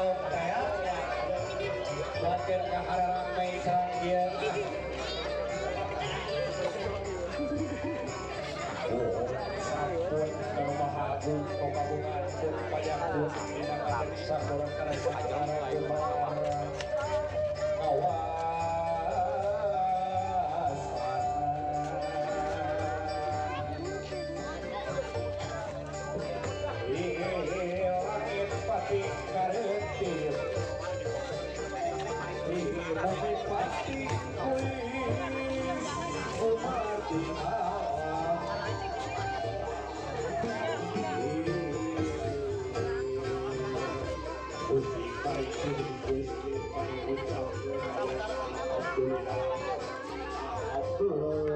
Maklum teh ya. Buatkeun ka hararame sareng ieu. Sampun anu maha agung kagungan pun payakun dina kajen sampurna kana sacara kumaha kawas. Karetir di bumi pasti kuis umati alam uji paling kuis paling ucap alhamdulillah alhamdulillah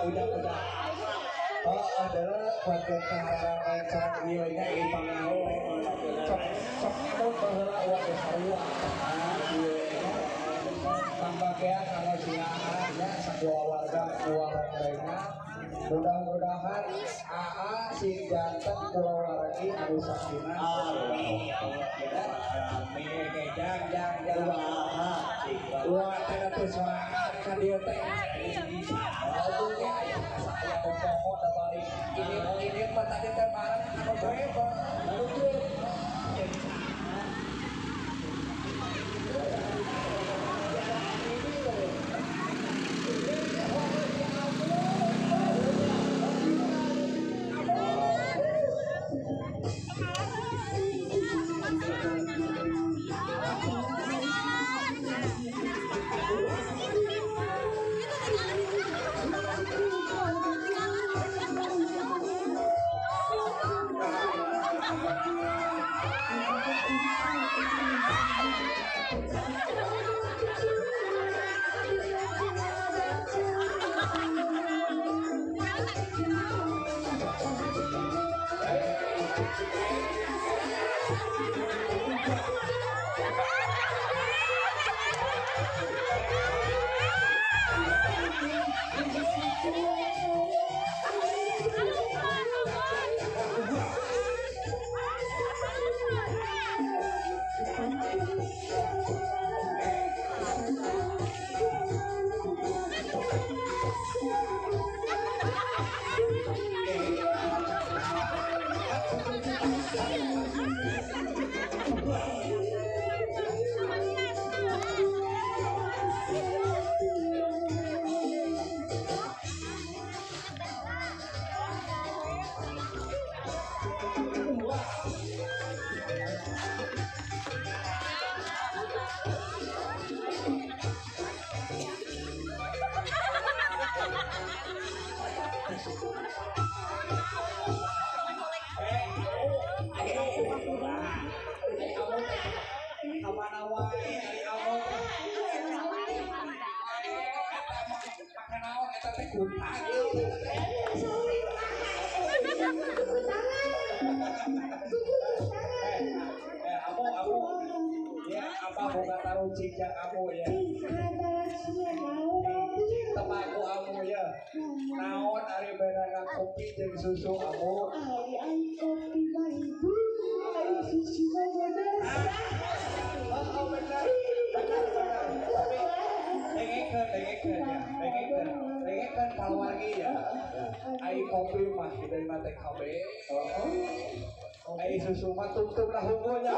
Ujang. Oh, adalah bagian keharangan sareng ieu nya ieu pangawe. Sok nyebut baheula uang sarua. Ieu pangbagean anu siaan nya sakulawarga kulawarga. Mudah-mudahan AA sing janten kulawargi anu sakinah. Amin. Jang jang jang. Uang teh teh sorangan ka dieu teh. Ini mah tadi teh bareng anu driver. Kuta. Amu ya apa boga taruh cicak amu ya. Temaku amu ya. Naon ari bedana kopi jeung susu amu. Ari kopi mah ibu, ari susu mah bodas. Oh benar. Benar benar. Tapi dengekeun ya, dengekeun. Dengekeun pawargi ya. Ari kopi mah diterima TKB. Ari susu mah tutup lah hungkulnya.